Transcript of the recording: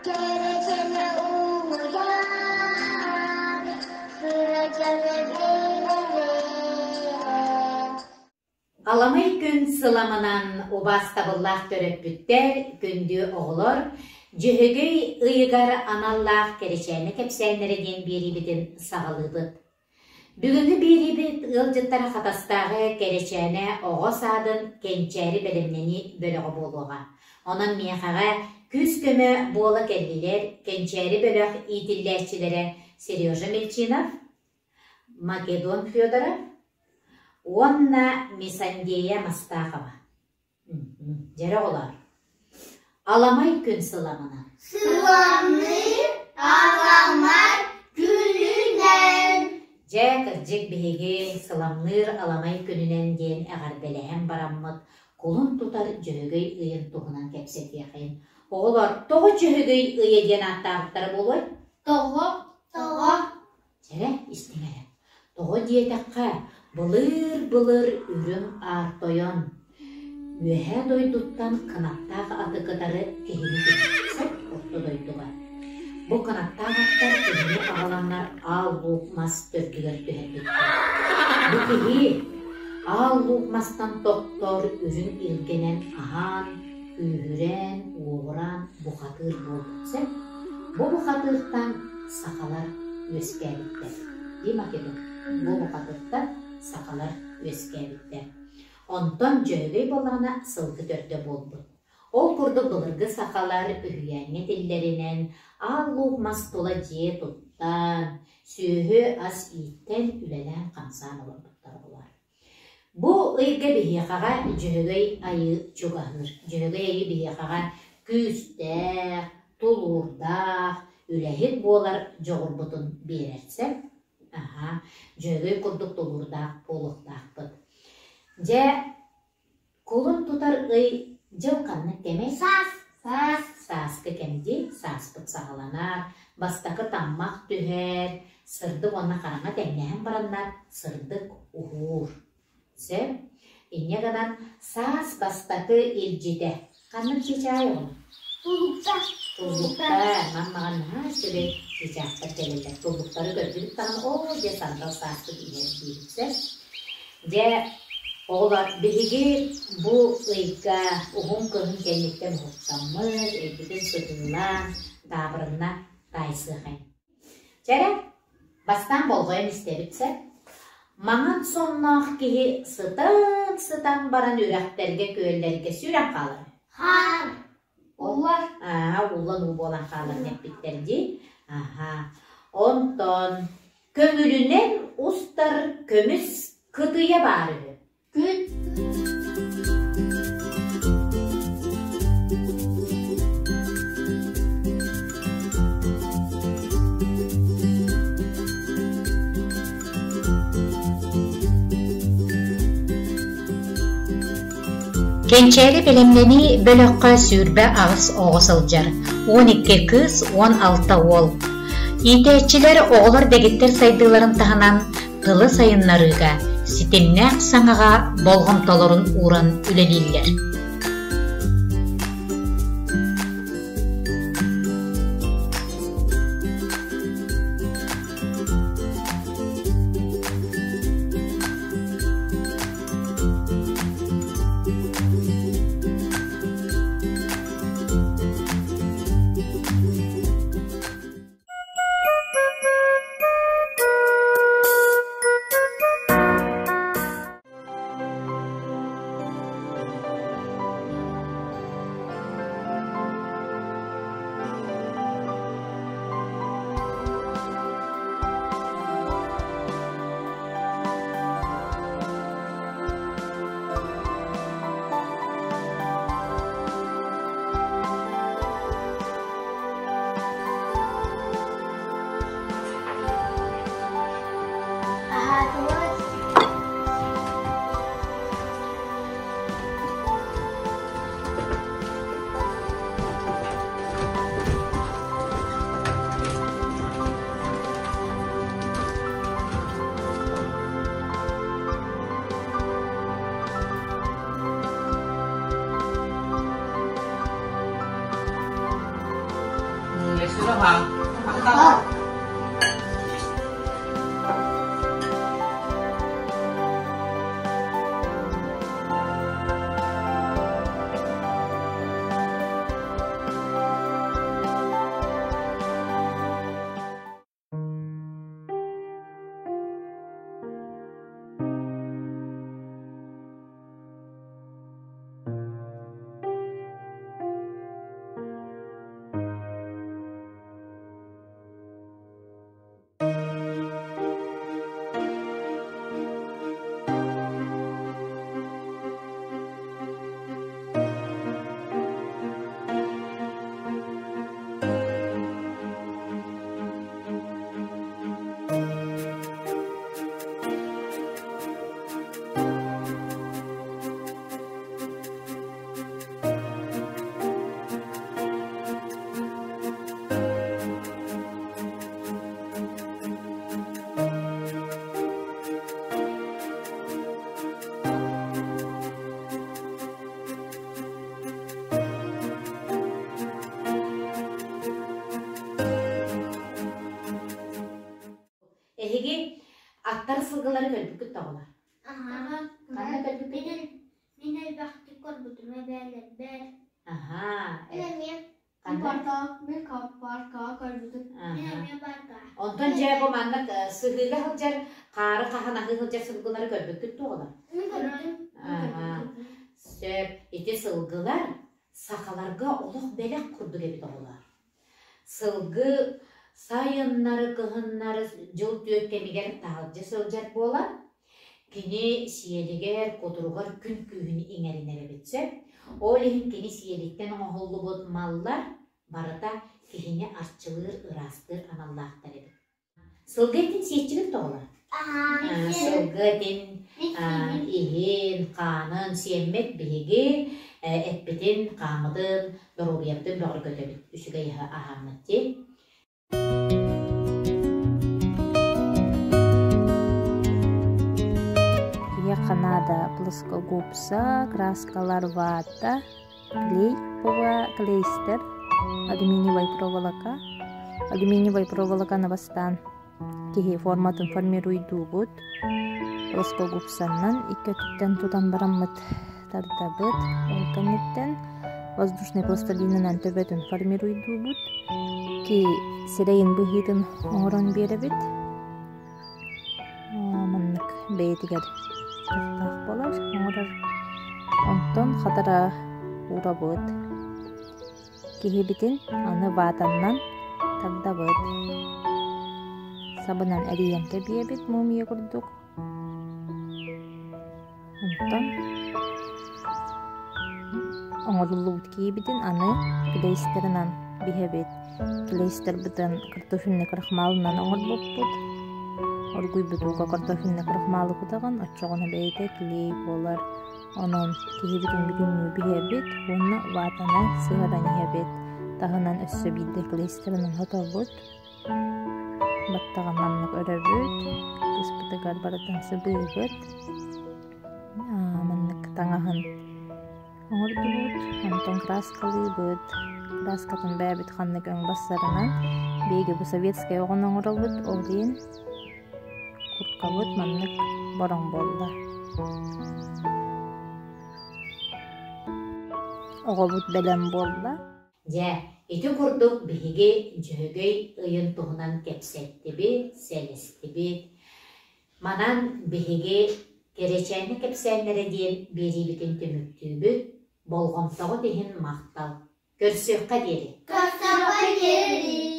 Кэрэчэнэ уҥуйар, кырачаны бэйэлээн. Аламай күн сыламынан убаастабыллаах төрөппүттэр, күндү оҕолор, Дьөһөгөй ыйыгар аналлаах Кэрэчээнэ кэпсээннэрэ диэн биэриибитин саҕалыыбыт. Бүгүҥҥү биэриибит ыалдьыттара Хатастааҕы Кэрэчээнэ оҕо саадын Кэнчээри бэлэмнэнии бөлөҕө буолуоҕа. Онон миэхэҕэ күүс-көмө буола кэллилэр Кэнчээри бөлөх иитиллээччилэрэ Сережа Мельчинов, Македон Федоров уонна Мисандея Мастахова. Дьэрэ оҕолоор, аламай күн сыламынан. Сыламныыр аламай күнүнэн. Дьэ, кырдьык биһиги сыламныыр аламай күнүнэн диэн эҕэрдэлэһэн бараммыт кулун тутар Дьөһөгөй ыйын туһунан кэпсэтиэхин. Оҕолор, тоҕо Дьөһөгөй ыйа диэн ааттаабыттара буолуой? Тоҕо? Тоҕо? Чэрэ, истиҥ эрэ. Тоҕо диэтэххэ, былыыр-былыр Үрүҥ Аар Тойон Үөһээ дойдуттан кынаттаах аты кытары киһини түһэрсэр орто дойдуга. Бу кынаттаах аттар киһини аҕаланнар аал луук мас төрдүгэр түһэрбиттэр. Бу киһи аал луук мастан тохтор үрүҥ илгэнэн аһаан, күүһүрэн, уоҕуран бухатыыр буолбут сөп. Бу бухатыыртан сахалар үөскээбиттэр. Дии Македон. Бу бухатыыртан сахалар үөскээбиттэр. Онтон Дьөһөгөй буоллаҕына сылгы төрдө буолбут. Ол курдук былыргы сахалар үһүйээҥҥэ этиллэринэн аал луук мас тула дьиэ туттан, сүөһү-ас ииттэн үлэлээн-хамсаан олорбуттар оҕолор. Бу ыйга биһиэхэҕэ Дьөһөгөй Айыы чугаһыыр. Дьөһөгөй Айыы биһиэхэҕэ күүстээх, тулуурдаах, үлэһит буолар дьоҕурбутун биэрэр сөп. Аһаа, Дьөһөгөй курдук тулуурдаах буолуохтаахпыт. Дьэ, Кулун тутар ый дьыл ханнык кэмэй? Саас. Саас. Сааскы кэм дии, сааспыт саҕаланар, бастакы таммах түһэр, сырдык уонна хараҥа тэҥнэһэн бараннар сырдык уһуур. Сөп. Инньэ гынан саас бастакы илдьитэ. Ханнык чыычаай ол? Туллукта. Туллукта. Маммаҕа наһаа үчүгэй чыычаахтар кэлэллэр. Туллуктары көрдүбүт даҕаны, оо, дьэ сандал сааспыт иһэр диибит сөп. Дьэ, оҕолор, биһиги бу ыйга уһун кыһын кэнниттэн уһуктаммыт, өйбүтүн сытыылаан, таабырынна таайсыахайын. Чэ эрэ, бастаан болҕойон истэбит сөп. Маҥан сонноох киһи сытан-сытан баран үрэхтэргэ, күөллэргэ сүүрэн хаалар. Хаан. Уллар. Аа, уллан уу буолан хааларын эппиттэр дии. Аһаа. Онтон Көҥүлүнэн устар көмүс кытыйа баар үһү. Күн Кэнчээри бэлэмнэнии бөлөххө 28 оҕо сылдьар, 12 кыыс, 16 уол. Иитээччилэр оҕолор дэгиттэр сайдыыларын таһынан тылы сайыннарыыга ситимнээх саҥаҕа болҕомтолорун ууран үлэлииллэр. Өссө Махтал. Эһиги аттар сылгылары көрбүккүт тоҕолор? Ханна көрбүккүтүй? Мин элбэхтик көрбүтүм эбээлэрбэр. Аһаа. Мин эмиэ Ханна? парка, мин паркаҕа көрбүтүм. Мин эмиэ парка. Онтон дьэ бу маннык сыһыыга сылдьар, хаары хаһан аһыы сылдьар сылгылары көрбүккүт тоҕолор? Мин көрбүтүм. Аһаа. Сөп. Ити сылгылар сахаларга олох бэлэх курдук эбит оҕолор. Сылгы сайыннары, кыһыннары дьыл түөрт кэмигэр таһырдьа сылдьар буолан, кини сиэлигэр, кутуругар күн күүһүн иҥэринэр эбит сөп. Ол иһин кини сиэлиттэн оҥоһуллубут маллар барыта киһини арчылыыр, ыраастыыр аналлаахтар эбит. Сылгы этин сиэччигин тоҕолор? Сылгы этин иһин, хаанын сиэммит биһиги эппитин, хааммытын, доруобуйабытын бөҕөргөтөбүт. Үчүгэй аһы аһааммыт дии. Биһиэхэ наада плоскогубца, краскалар вата, клей клейстер, алюминиевай проволока. Алюминиевай проволоканы бастаан киһи форматын формируйдуубут. Плоскогубцаннан икки өттүттэн тутан бараммыт тардабыт. Ол кэнниттэн воздушный пластилинынан төбөтүн формируйдуубут. Ки сирэйин быһыытын оҥорон биэрэбит. Маннык бэйэтигэр кыахтаах буолар, оҥорор. Онтон хатара уурабыт. Киһибитин аны ватаннан тардабыт. Сабынан эрийэн кэбиэбит мумия курдук. Онтон оҥоруллубут киһибитин аны клейстерынан биһэбит. Клейстербытын картофельный крахмалынан оҥорбуппут. Оргуйбут ууга картофельный крахмалы кутаҕын, оччоҕуна бэйэтэ клей буолар. Онон киһибитин бүтүннүү биһэбит уонна ватаны сыһыаран иһэбит. Таһынан өссө биирдэ клейстерынан хотобут. Баттаҕын маннык өрөбүт, кыспытыгар барытын сыбыыбыт. Маннык таҥаһын оҥордубут, онтон краскалыыбыт. Краскатын бэйэбит ханнык өҥ барсарынан биһиги бу советскай оҕону оҥоробут, ол иһин курткабыт маннык бороҥ буолла. Оҕобут бэлэм буолла. Дьэ, ити курдук биһиги Дьөһөгөй ыйын туһунан кэпсэттибит, сэлэстибит. Манан биһиги Кэрэчээнэ кэпсээннэрэ диэн биэриибитин түмүктүүбүт. Болҕомтоҕут иһин махтал. Көрсүөххэ диэри. Көрсүөххэ диэри.